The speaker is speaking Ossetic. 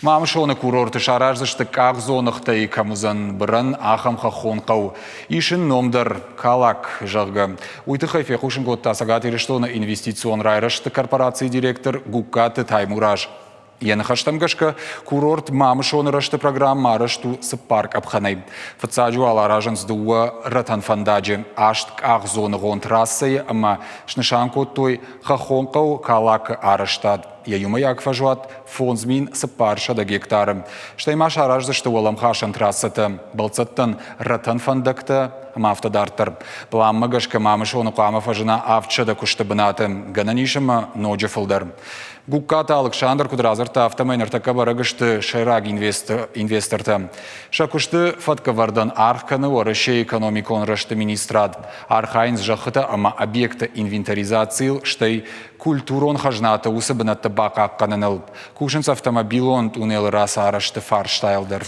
Мамысоны курорты сараздзысты къахдзоныгътӕй кӕм уыдзӕн бырӕн, ахӕм хӕххон хъӕу. Ис ын ном дӕр Калак, зӕгъгӕ. Уый тыххӕй фехъусын кодта Цӕгат Ирыстоны инвестицион райрӕзты корпорацийы директор Гугкаты Таймураз. Йӕ ныхӕстӕм гӕсгӕ, курорт Мамысоны рӕзты программӕ арӕзт у цыппар къӕпхӕнӕй. Фыццаджы уал аразынц дыууӕ рӕтӕн фӕндаджы, аст къахдзоныгъон трассӕйы ӕмӕ снысан кодтой хӕххон хъӕу Калакы арӕзтад. Йӕ иумӕйаг фӕзуат 5400 гектары. Стӕй ма сараздзысты уӕлӕмхасӕн трассӕтӕ, бӕлццӕттӕн рӕтӕн фӕндӕгтӕ ӕмӕ афтӕ дарддӕр. Пъланмӕ гӕсгӕ Мамысоны хъуамӕ фӕзына 700 куысты бынаты, гӕнӕн ис ӕмӕ ноджы фылдӕр. Гугкаты Алыксандр куыд радзырдта, афтӕмӕй ныртӕккӕ бӕрӕг сты сӕйраг инвестортӕ. Сӕ куысты фӕткӕвӕрдӕн аргъ кӕны Уӕрӕсейы экономикон рӕзты министрад. Архайынц зӕххытӕ ӕмӕ объектты инвентаризацийыл, стӕй культурон хӕзнаты уыцы бынӕтты бахъахъхъӕныныл. Кусынц автомобилон тъунелы рацарӕзты фарстайыл дӕр.